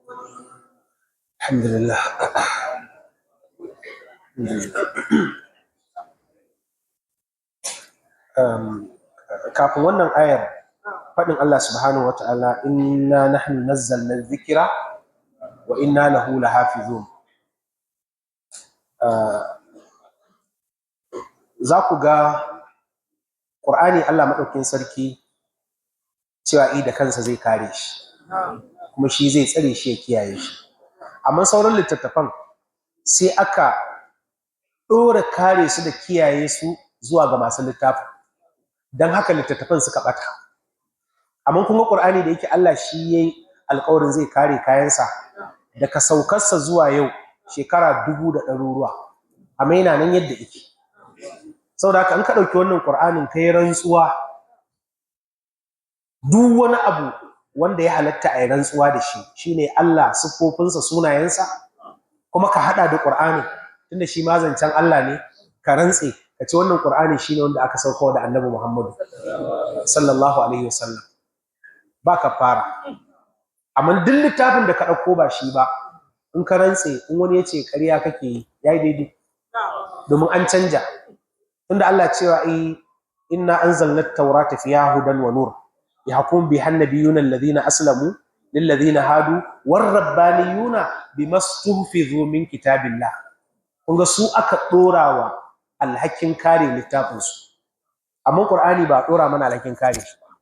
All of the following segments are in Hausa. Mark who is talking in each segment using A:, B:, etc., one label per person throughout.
A: Alhamdulillah. Kafin wannan ayar, faɗin Allah subhanahu wa ta'ala, "Inna nahnu nazzalna dhikra wa inna lahu lahafizun." Za ku ga Ƙur'ani, Allah maɗaukin sarki cewa i da kansa zai kare shi, kuma shi zai tsare shi ya kiyaye shi. Amma sauran littattafan sai aka ɗora kare su da kiyaye su zuwa ga masu littafin, don haka littattafan suka ɓata. Amma kuma Ƙur'ani, da yake Allah shi ya yi alkawarin zai kare kayansa, daga saukarsa zuwa yau shekara dubu da ɗaruruwa, amma yana nan yadda yake. Saboda haka in ka ɗauki wannan Ƙur'anin kai rantsuwa, duk wani abu wanda ya halatta a yi rantsuwa da shi, shine Allah, siffofinsa, sunayensa, kuma ka haɗa da Ƙur'anin, tunda shi ma zancen Allah ne, ka rantse ka ce wannan Ƙur'ani shine wanda aka sauka da Annabi Muhammadu sallallahu alaihi wasallam, ba ka fara. Amma duk littafin da ka ɗauko ba shi ba, in ka rantse, in wani ya ce ƙarya kake yi, ya yi daidai, domin an canja. Tunda Allah cewa ai, "Inna anzalna at-taurata fiha hudan wa nur yahkum biha an-nabiyyuna alladhina aslamu lilladhina hadu war rabbaniyuna bimastuhfizu min kitabillah." Kun ga su aka ɗorawa alhakin kare littafin su, amma Qur'ani ba ɗora mana alhakin kare shi ba.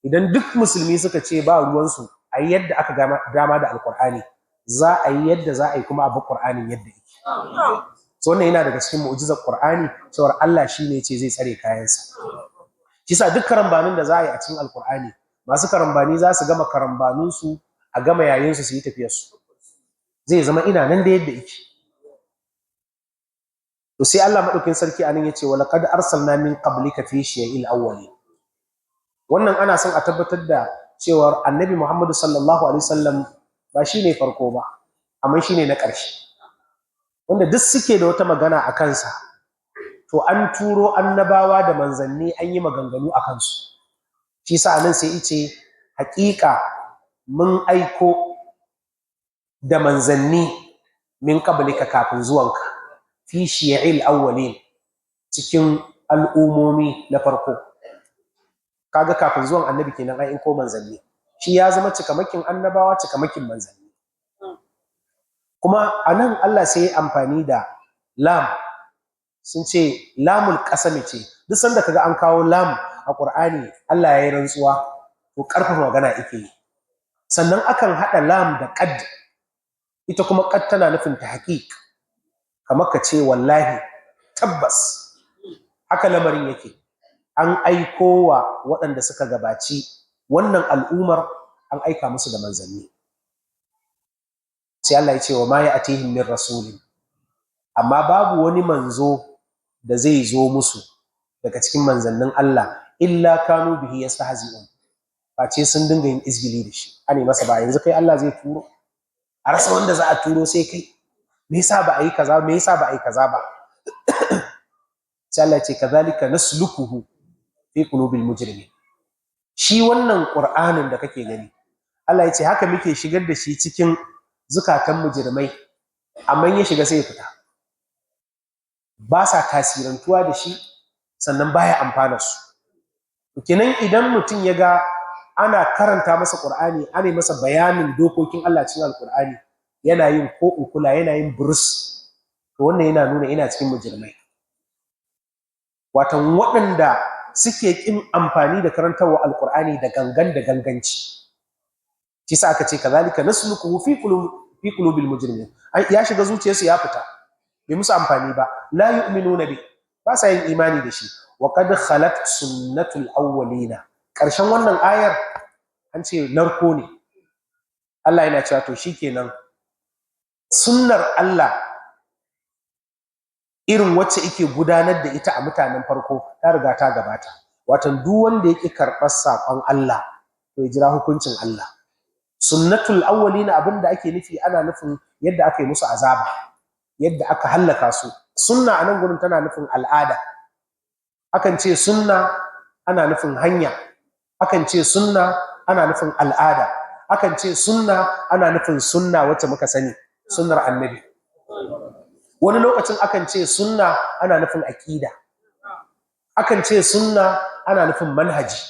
A: Idan duk musulmi suka ce ba ruwansu, a yi yadda aka dama da Alqur'ani, za a yi yadda za a yi, kuma a bi Qur'anin yadda yake. So wannan yana daga cikin mu'jizar Qur'ani, cewar Allah shine yace zai tsare kayansa. Shi sa duk karambanin da za a yi a cikin Alqur'ani, masu karambani za su gama karambanin su, a gama yayin su, su yi tafiyar su, zai zama ina nan da yadda yake. To sai Allah madaukin sarki anan yace, "Wa laqad arsalna min qablika fi shiya'il awwalin." Wannan ana son a tabbatar da cewar Annabi Muhammadu sallallahu alaihi wasallam ba shine farko ba, amma shine na ƙarshe. Wanda duk suke da wata magana a kansa, to an turo annabawa da manzanni, an yi maganganu a kansu. Shi sa anan sai ice, haƙiƙa mun aiko da manzanni, min qablika, kafin zuwanka, fi shiya'il awwalin, cikin al'umomi na farko. Kaga kafin zuwan Annabi kenan ai in ko manzanni, shi ya zama cikamakin annabawa, cikamakin manzanni. Kuma anan Allah sai ya amfani da lam, sun ce lamul qasami ce. Duk sanda kaga an kawo lam a Qur'ani, Allah ya yi rantsuwa, to karfafa magana yake yi. Sannan akan hada lam da qad, ita kuma qad tana nufin tahqiq, kamar ka ce wallahi tabbas haka lamarin yake. An aiko wa waɗanda suka gabaci wannan al'umar, an aika musu da manzanni. Sai Allah ya ce, "Wa ma ya'tihim min rasulin", amma babu wani manzo da zai zo musu daga cikin manzannin Allah, "illa kanu bihi yastahzi'un", face sun dinga yin izgili da shi. Ane masa ba yanzu kai Allah zai turo, a rasa wanda za a turo sai kai, me yasa ba a yi kaza, me yasa ba a yi kaza ba? Sai Allah ya ce, "Kazalika naslukuhu fi qulubil mujrimin." Shi wannan Qur'anin da kake gani, Allah ya ce haka muke shigar da shi cikin zukatan mujrimai, amma in ya shiga sai ya fita, ba sa tasirantuwa da shi, sannan baya amfana su. Kenan idan mutum ya ga ana karanta masa Qur'ani, ana masa bayanin dokokin Allah cikin Alqur'ani, yana yin ko in kula, yana yin burus, to wannan yana nuna ina cikin mujrimai, watan waɗanda suke ƙin amfani da karantarwa Alqur'ani da gangan da ganganci. Shi sa aka ce, "Kazalika naslukuhu fi qulubil mujrimin." Ya shiga zuciyarsu ya fita, bai musu amfani ba. "La yu'minuna bi", ba sa yin imani da shi. "Wa qad khalat sunnatul awwalina". Karshen wannan ayar an ce narko ne. Allah yana cewa to shikenan, sunnar Allah irin wacce yake gudanar da ita a mutanen farko ta riga ta gabata. Watan duk wanda yake karɓar saƙon Allah, to ya jira hukuncin Allah. Sunnatul awwalina, abinda ake nufi, ana nufin yadda aka yi musu azaba, yadda aka hallaka su. Sunna a nan gurin tana nufin al'ada. Akan ce sunna ana nufin hanya, akan ce sunna ana nufin al'ada. Akan ce sunna ana nufin sunna wacce muka sani, sunnar annabi. Wani lokacin akan ce sunna ana nufin aƙida. Akan ce sunna ana nufin manhaji.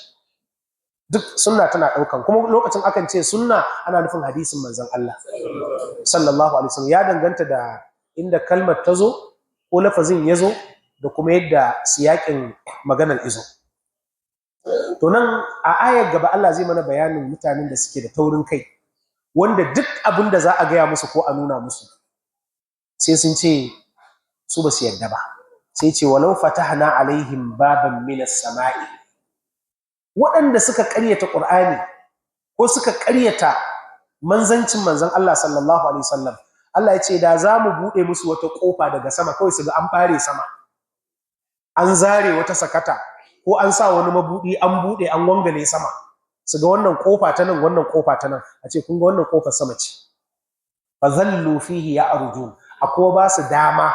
A: Duk sunna tana ɗaukan. Kuma lokacin akan ce sunna ana nufin hadisin manzon Allah sallallahu alaihi wasallam. Ya danganta da inda kalmar ta zo ko lafazin ya zo da kuma yadda siyaƙin maganar izo. To nan a ayar gaba Allah zai mana bayanin mutanen da suke da taurin kai, wanda duk abin da za a gaya musu ko a nuna musu sai sun ce su ba su yarda ba. Sai ce walau fatahna alaihim baban minas sama'i. Waɗanda suka ƙaryata Qur'ani ko suka ƙaryata manzancin manzon Allah sallallahu alaihi wasallam, Allah ya ce da za mu buɗe musu wata ƙofa daga sama, kawai su ga an ɓare sama, an zare wata sakata ko an sa wani mabuɗi an buɗe an wangale sama, su ga wannan ƙofa ta nan, wannan ƙofa ta nan, a ce kun ga wannan ƙofar sama ce. Fa zallu fihi ya'rujun, a kuma ba su dama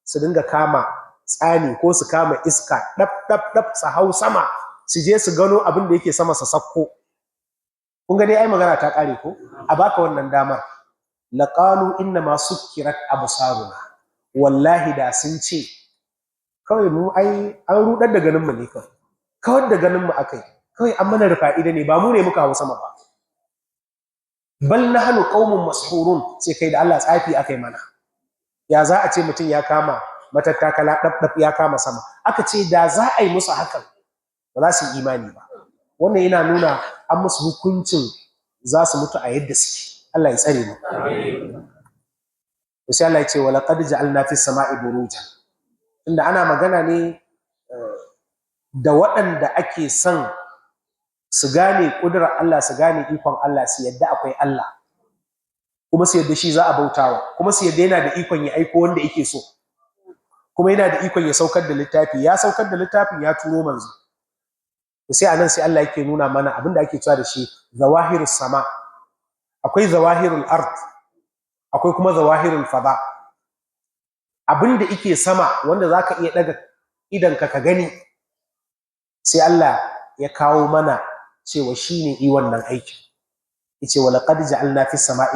A: su dinga kama tsani ko su kama iska ɗaf ɗaf ɗaf su hau sama su je su gano abin da yake sama su sakko. Kun ga dai ai magana ta ƙare ko? A baka wannan damar. Laqalu inna ma sukkirat absaruna, wallahi da sun ce kawai mu ai an rudar da ganin mu ne, kawai kawar da ganin mu akai, kawai an mana rufa'ida ne, ba mu ne muka hau sama ba. Bal nahnu qaumun mashurun, sai kai da Allah tsafi akai mana. Ya za a ce mutum ya kama matattakala dab dab ya kama sama? Aka ce da za a yi musu hakan ba za su yi imani ba. Wannan yana nuna an musu hukuncin za su mutu a yadda suke. Allah ya tsare mu. Sai Allah ya ce wa laqad ja'alna fis sama'i burujan. Tunda ana magana ne da waɗanda ake son su gane ƙudurar Allah, su gane ikon Allah, su yadda akwai Allah, kuma su yadda shi za a bautawa, kuma su yadda yana da ikon ya aiko wanda yake so, kuma yana da ikon ya saukar da littafi, ya saukar da littafin, ya turo manzo. Sai anan sai Allah yake nuna mana abin da ake cewa da shi zawahirus sama. Akwai zawahirul ard, akwai kuma zawahirul fada. Abin da yake sama wanda zaka iya daga idanka ka gani, sai Allah ya kawo mana cewa shine yi wannan aikin. Yace wa laqad ja'alna fis sama'i